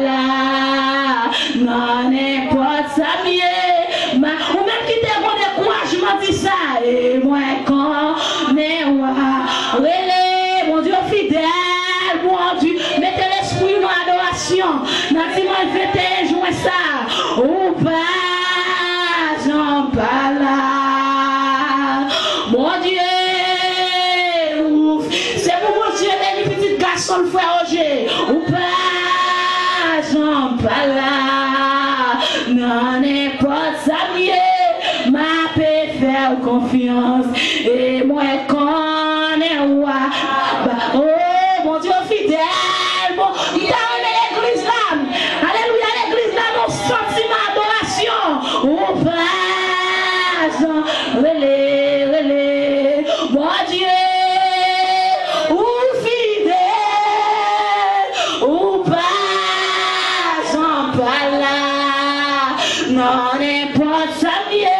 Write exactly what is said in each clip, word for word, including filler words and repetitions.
la, nan nenpòt sa m ye. Ma, ou menm ki te gon dekourajman, di sa, e mwen konnen w a rele. Bondye fidèl, Bondye, mete lespri nou adorasyon nan dimanch venteyen jen sa. Ou pa janm pa la. Bondye, ou, se pou Bondye beni pitit gason l, frè Oje. Ou pa janm pa la. Nan nenpòt sa m ye, m ape fè w konfyans. E mwen konnen w a ba. Oh, Bondye fidèl, bon, m ta renmen legliz la. Alelouya, legliz la, nan santiman adorasyon. Ou pa janm rele, rele. Bondye, ou fidèl, ou pa janm pa la. Nan nenpòt sa m ye,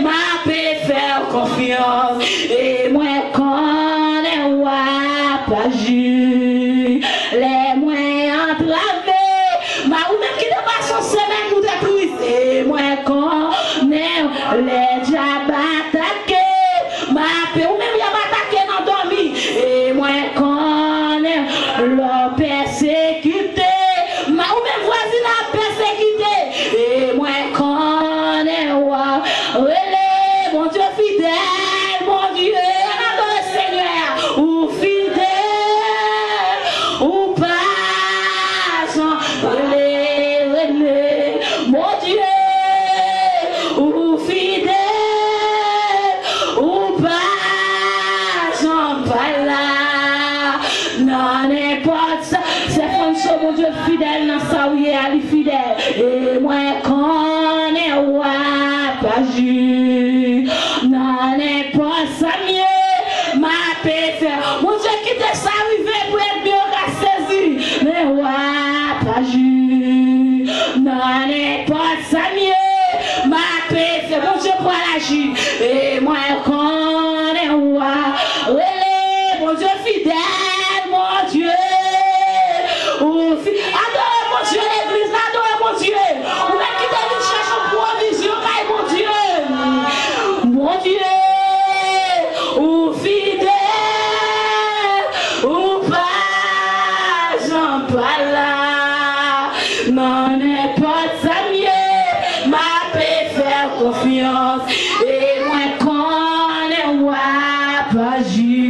m ape fè w konfyans. E mwen konnen w ap aji. Lè mwen antrave, ma, ou menm ki te pase yon semèn ou te tris, e mwen konnen lè dyab atake, m ape, ou menm y ap atake nan dòmi, e mwen konnen lè w pèsekite, ma, ou menm vwazinay ap pèsekite, e mwen konnen w ap rele. Bondye fidèl, Bondye, ann adore Senyè a. Ou fidèl, ou pa janm rele, rele. Bondye, ou fidèl, ou pa janm pa la. Nan nenpòt sa, Sè Fanso, Bondye fidèl nan sa w ye a, li fidèl. E mwen konnen w ap aji. Nan nenpòt sa m ye, m ape fè. Bondye kite sa rive pou ènmi yo ka sezi. Men w ap aji. Nan nenpòt sa m ye, m ape fè. Bondye pral aji. E mwen konnen w ap rele. Bondye fidèl, Bondye. Ou fi-, adore Bondye, legliz la, adore Bondye. Ou menm ki te vin chèche yon pwovizyon kay Bondye. Bondye, ou fidèl, ou pa janm pa la. Nan nenpòt sa m ye, m ape fè w konfyans. E mwen konnen w ap aji.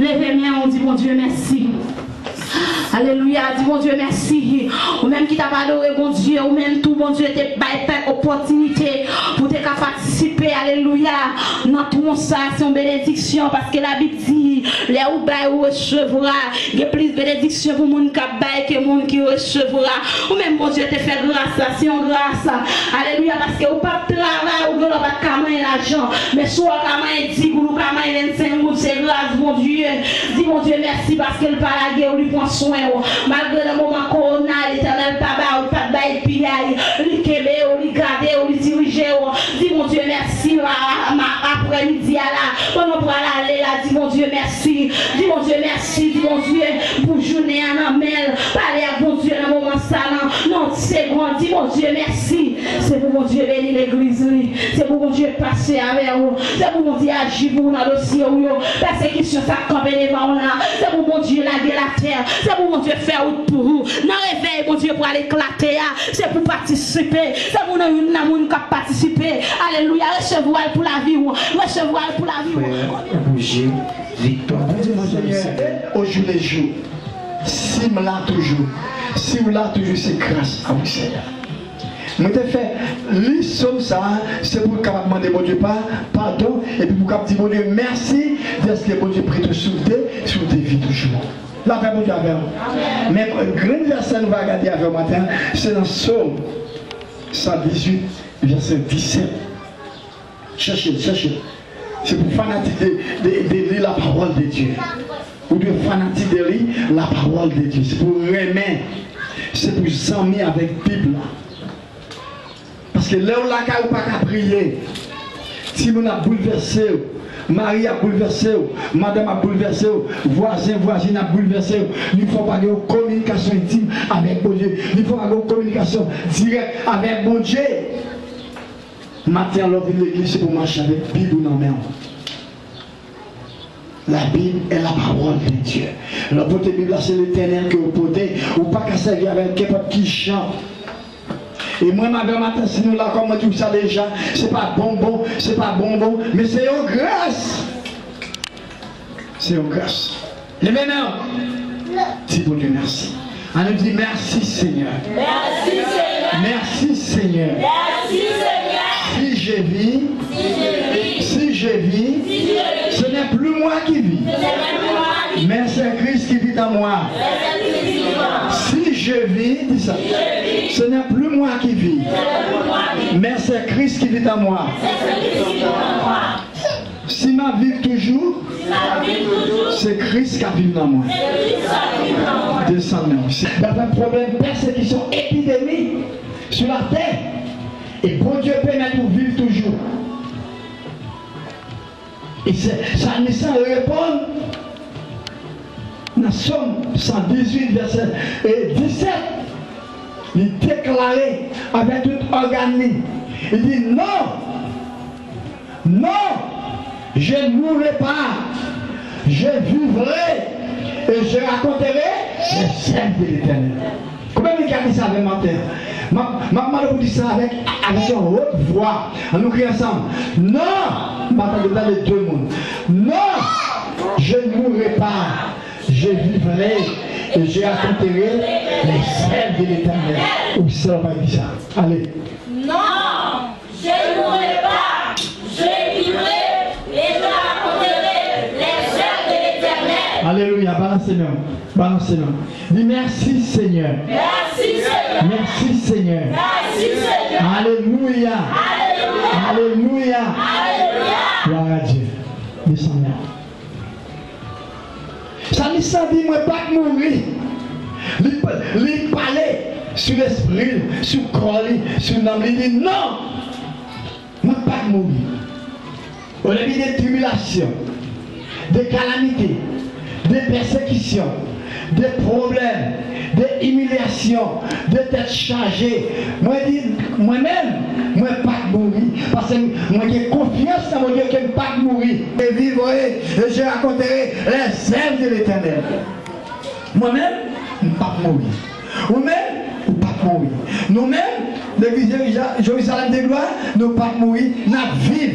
Leve men w, di Bondye mèsi. Alelouya, di Bondye mèsi. Ou menm ki t ap adore Bondye, ou menm tou Bondye te bay pèp opòtinite pou te ka patisipe, alelouya, nan twon sa, se yon benediksyon, paske Labib di, lè ou bay, ou resevwa. Gen plis benediksyon pou moun k ap bay ke moun ki resevwa. Ou menm Bondye te fè gras la, se yon gras. Alelouya, paske ou p ap travay, ou gen lè w pa t ka manyen lajan. Men si w ka manyen dis goud, ou ka manyen vennsenk goud, se gras Bondye. Di Bondye mèsi paske l pa lage w, li pran swen w. Malgre nan moman kowona, Letènèl pa ba w, li pa t bay piyay, li kenbe w, li gade w, li dirije w. Di Bondye mèsi, a, a, ma, aprè midi a la, pandan w pral ale la, di Bondye mèsi. Di Bondye mèsi, di Bondye pou jounen an nan men l. Pale ak Bondye nan moman sa, nan, nan segonn. Di Bondye mèsi. Se pou Bondye beni legliz li. Se pou Bondye pase avè w. Se pou Bondye aji pou ou nan dosye w yo. Pèsekisyon sa k kanpe devan w la, se pou Bondye lage l atè. Se pou Bondye fè wout pou ou. Nan revèy Bondye pral eklate a, se pou patisipe. Se pou nan youn nan moun k ap patisipe. Alelouya. Resevwa l pou lavi w. Resevwa l pou lavi w. Frè Roger Victor. Bondye, Senyè, ojoulejou. Si m la toujou, si w la toujou, se gras a ou, Senyè. Mwen te fè li sòm sa a, se pou w kapab mande Bondye pa, padon, epi pou w kapab di Bondye mèsi, dèske Bondye prete w si w te, si w te viv toujou. Lapè Bondye avè w. Men grenn vèsè nou va gade avè w maten an, se nan Sòm san dizuit, vèsè disèt. Chèche l, chèche l. Se pou fanatik de, de, de li la parole de Dieu. Ou dwe fanatik de li, la parole de Dieu. Se pou renmen. Se pou zanmi avèk Bib la. Paske lè w lakay ou pa ka priye, timoun ap boulvèse w, Mari ap boulvèse w, madanm ap boulvèse w, vwazen, vwazin ap boulvèse w. Li fè w pa gen yon kominikasyon entim avèk Bondye. Li fè w pa gen yon kominikasyon dirèk avèk Bondye. Maten an, lè w vin legliz, se pou w mache avèk Bib ou nan men w. La Bible est la parole de Dieu. Lè w pote Bib la, se Letènèl ke w pote. Ou pa ka sèvi avè l kenpòt ki jan. E mwen, madanm, maten, si nou la, kòm mwen di w sa deja, se pa bonbon, se pa bonbon, men se yon gras. Se yon gras. Leve men w. Di Bondye mèsi. Ann nou di, mèsi, Senyè. Mèsi, Senyè. Mèsi, Senyè. Mèsi, Senyè. Si je vis, si je vis, si je vis, si je vis, ce n'est plus moi qui vis, ce n'est plus moi qui vis, mais c'est Christ qui vit en moi. Mais c'est Christ qui vit en moi. Si je vis, dis ça, si je vis, ce n'est plus moi qui vis, ce n'est plus moi qui vis, mais c'est Christ qui vit en moi. Mais c'est Christ qui vit en moi. Si m ap viv toujou, si m ap viv toujou, se Kris k ap viv nan mwen. Se Kris k ap viv nan mwen. Desann men w. Daprè pwoblèm, pèsekisyon, epidemi sou latè, e Bondye pèmèt ou viv toujou. E se salmis lan reponn nan Sòm san dizuit, vèsè, e, disèt, li deklare avèk tout ògàn li, li di, non, non, je ne mourrai pas, je vivrai et je raconterai les œuvres de l'Éternel. Konbyen moun ki ap di sa avè m maten an? M ap, m ap mande pou di sa avèk, avèk yon wot vwa. Ann nou kriye ansanm. Non! M pa tande, tande de moun. Non! Je ne mourrai pas. Je vivrai et je raconterai les œuvres de l'Éternel. Ou sèl pa di sa. Ale. Non! Je ne mourrai pas, je vivrai et je raconterai les œuvres de l'Éternel. Alelouya, balanse men w, balanse men w. Di, mèsi, Senyè. Mèsi, Senyè. Mèsi, Senyè. Mèsi, Senyè. Alelouya. Alelouya. Alelouya. Alelouya. Glwa a Dye. Desann men w. Salmis lan di, mwen p ap mouri. Li, li pale sou lespri l, sou kò li, sou nanm li, li di, non! Mwen p ap mouri. Olye de tribilasyon, de kalamite, de pèsekisyon, de pwoblèm, de imilyasyon, de tèt chaje, mwen di, mwen menm, mwen p ap mouri, paske mwen gen konfyans nan Bondye ke m p ap mouri. Je vivrai et je raconterai les œuvres de l'Éternel. Mwen menm, m p ap mouri. Ou menm, ou p ap mouri. Nou menm, legliz Jerija-, Jerizalèm de glwa, nou p ap mouri, n ap viv.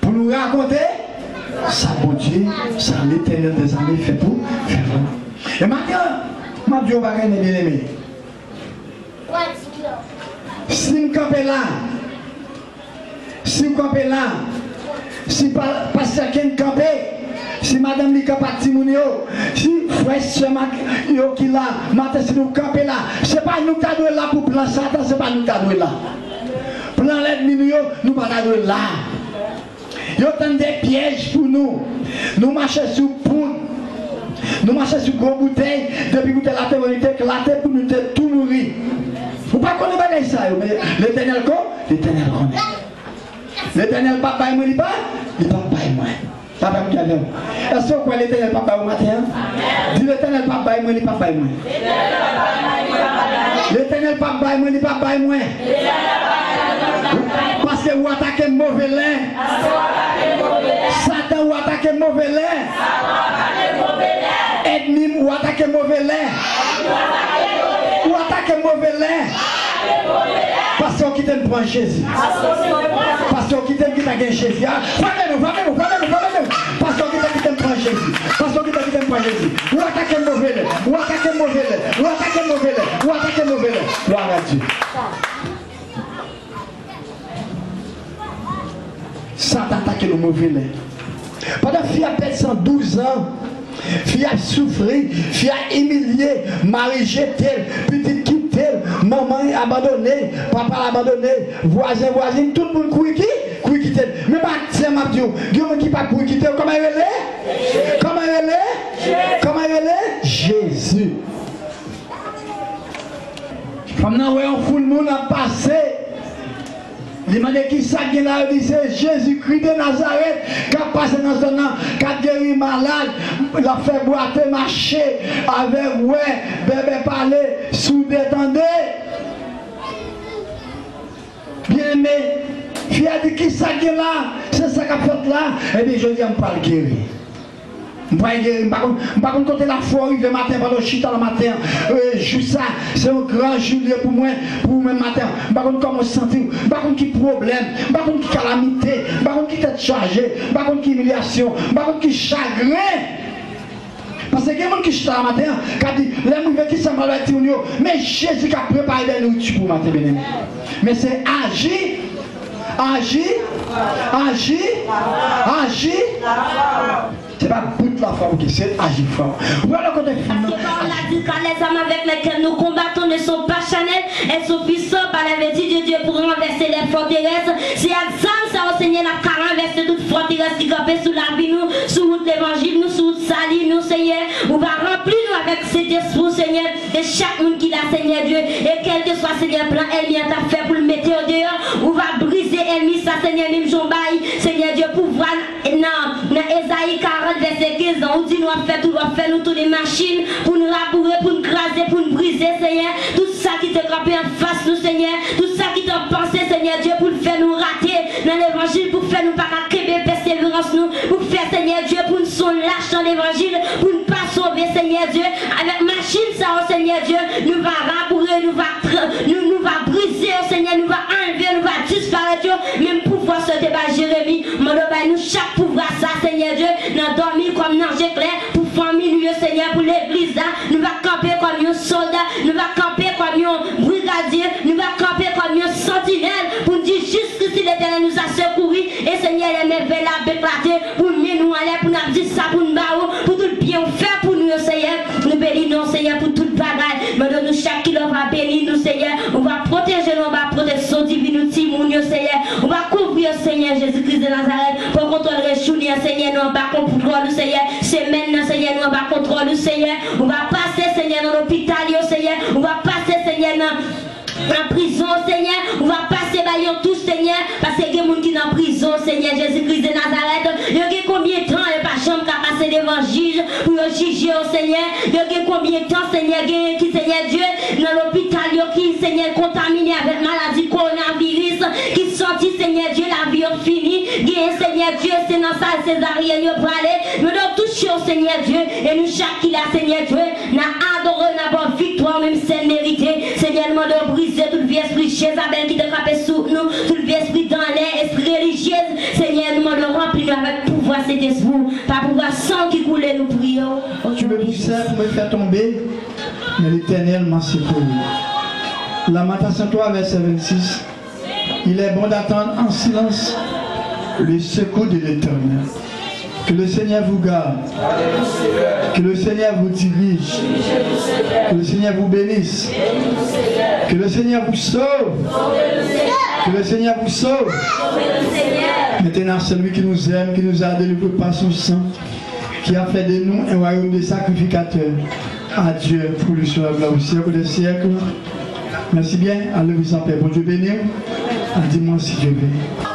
Pou nou rakonte sa Bondye, sa Letènèl dèzame fè pou, fè pou nou. E maten an, m ap di yon bagay, men byeneme. Si m kanpe la, si w kanpe la, si pa, pastè Ken kanpe, si madanm li kanpe ak timoun yo, si frè sè m ak yo ki la, maten si nou kanpe la, se pa nou k ta dwe la pou plan Satan, se pa nou k ta dwe la. Plan lènmi nou yo, nou pa ta dwe la. Yo tann de pyèj pou nou. Nou mache sou poud. Nou mache sou gwo boutèy. Depi boutèy la te vre, li te eklate pou nou te tou mouri. Ou pa konnen bagay sa yo, men Letènèl ko-, Letènèl konnen. Letènèl p ap bay mwen, li pa, li p ap bay mwen. Papa m ki avè m. Èske w kwè Letènèl p ap bay ou maten an? Di, Letènèl p ap bay mwen, li p ap bay mwen. Letènèl p ap bay mwen, li p ap bay mwen. Paske ou atake m move lè. Satan, ou atake m move lè. Ènmi m, ou atake m move lè. Ou atake m move lè. Paske w kite m pran Jezi. Paske w kite m kite gen Jezi. A, frape nou, frape nou, frape nou, frape nou. Paske w kite m kite m pran Jezi. Paske w kite m kite m pran Jezi. Ou atake m move lè. Ou atake m move lè. Ou atake m move lè. Ou atake m move lè. Glwa a Dye. Sa t atake nou move lè. Pandan fi a pèdi san douz an, fi a soufri, fi a imilye, mari jete l, pitit kite l, manman l abandone, papa l abandone, vwazen, vwazin, tout moun kouri ki, kouri kite l. Men maten m ap di w, gen moun ki pa kouri kite l. Kòman l rele? Kòman l rele? Kòman l rele? Jezi. Fanm nan wè yon foul moun ap pase. Li mande, "Kisa k gen la?" Yo di, "Se Jezikri de Nazarèt k ap pase nan zòn nan, k ap geri malad, l ap fè bwate mache, avèg wè, bèbè pale, soudè tande." Byeneme, fi a di, "Kisa k gen la? Se sa k ap fèt la?" Ebyen, jodi a, m pral geri. M pral geri. M pa konn, m pa konn kote lafwa w rive maten, pandan w chita nan maten an. E, jou sa, se yon gran jou li ye pou mwen, pou ou menm maten an. M pa konn kòman w santi w. M pa konn ki pwoblèm. M pa konn ki kalamite. M pa konn ki tèt chaje. M pa konn ki imilyasyon. M pa konn ki chagren. Paske gen moun ki chita la maten an, k ap di, "Lè m rive, kisa m pral bay timoun yo?" Men Jezi k ap prepare dè nouriti pou w maten, byeneme. Men se aji, aji, aji, aji. Se pa bout lafwa, oke, se aji, frè. Ou wè lè kote fim nan. Parce que parole la dit, car les armes avec lesquelles nous combattons ne sont pas charnelles, elles sont puissantes par la vertu de Dieu pour renverser les forteresses. Se ak zam sa yo, Senyè, n ap ka ranvèse tout fòterès ki kanpe sou lavi nou, sou wout levanjil nou, sou wout sali nou, Senyè. Ou va ranpli nou avèk Sentespri w, Senyè. E chak moun ki la, Senyè Dye, e kèlkeswa, Senyè, plan ènmi an t ap fè pou l mete yo deyò, ou va brize ènmi sa, Senyè, menm jan w bay, Senyè Dye, pouvwa nan, nan Ezayi karant, vèsè kenz lan, ou di nou ap fè tout, w ap fè nou tounen machin pou n raboure, pou n kraze, pou n brize, Senyè. Tout sa ki te kanpe anfas nou, Senyè, tout sa ki te panse, Senyè Dye, pou l fè nou rate nan levanjil, pou fè nou pa ka kenbe pèseverans nou, pou fè, Senyè Dye, pou n se yon lach nan levanjil, pou n pa sove, Senyè Dye, avèk machin sa yo, Senyè Dye, nou va raboure, nou va tr-, nou, nou va brize yo, Senyè, nou va anlve, nou va disparèt yo, menm pouvwa sa yo te bay Jeremi, mande w bay nou chak pouvwa sa, Senyè Dye, nan dòmi kòm nan je klè, pou fanmi nou yo, Senyè, pou legliz la, nou va kanpe kòm yon sòlda, nou va kanpe kòm yon brigadye, nou va kanpe kòm yon santinèl, pou n di, Jusqu'ici l'Éternel nous a secourus, e Senyè, lè mèvèy la ap eklate, pou n men nou anlè, pou n ap di sa pou n ba ou, pou tout byen ou fè pou nou yo, Senyè. Nou beni non, Senyè, pou tout bagay. Mande nou chak ki la, ou va beni nou, Senyè. Ou va pwoteje nou anba pwoteksyon divin ou timoun yo, Senyè. Ou va kouvri yo, Senyè Jezi Kris de Nazarèt. Pran kontwòl rès jounen an, Senyè, nou anba kontwòl ou, Senyè. Semèn nan, Senyè, nou anba kontwòl ou, Senyè. Ou va pase, Senyè, nan lopital yo, Senyè. Ou va pase, Senyè, nan nan prizon, Senyè, ou va pase ba yo tou, Senyè, paske gen moun ki nan prizon, Senyè Jezi Kris de Nazarèt, yo gen konbyen tan yo pa janm ka pase devan jij pou yo jije yo, Senyè, yo gen konbyen tan, Senyè, gen ki, Senyè Dye, nan lopital yo ki, Senyè, kontamine avèk maladi kowonaviris, ki santi, Senyè Dye, lavi yo fini, gen, Senyè Dye, se nan sal sezaryèn yo prale, men yo touche yo, Senyè Dye, e nou chak ki la, Senyè Dye, N a adore w, n a ba w viktwa, ou menm sèl merite. Senyè, nou mande w brize tout vye espri Jezabèl ki te kanpe sou wout nou, tout vye espri dan lè, espri relijyez. Senyè, nou mande w ranpli nou avèk pouvwa Sentespri w. Pa pouvwa san w ki koule, nou priye w. Tu me poussais pour me faire tomber, mais l'Éternel m'a secouru. Lamentations trois, verset vingt-six. Il est bon d'attendre en silence le secours de l'Éternel. Que le Seigneur vous garde. Que le Seigneur vous dirige. Que le Seigneur vous bénisse. Que le Seigneur vous sauve. Que le Seigneur vous sauve. Maintenant, celui qui nous aime, qui nous a délivrés par son sang, qui a fait de nous un royaume de sacrificateurs à Dieu, pour lui soit la gloire au siècle des siècles. Mèsi byen, ale vin an pè. Bondye beni w. A dimanch, si Dye vle.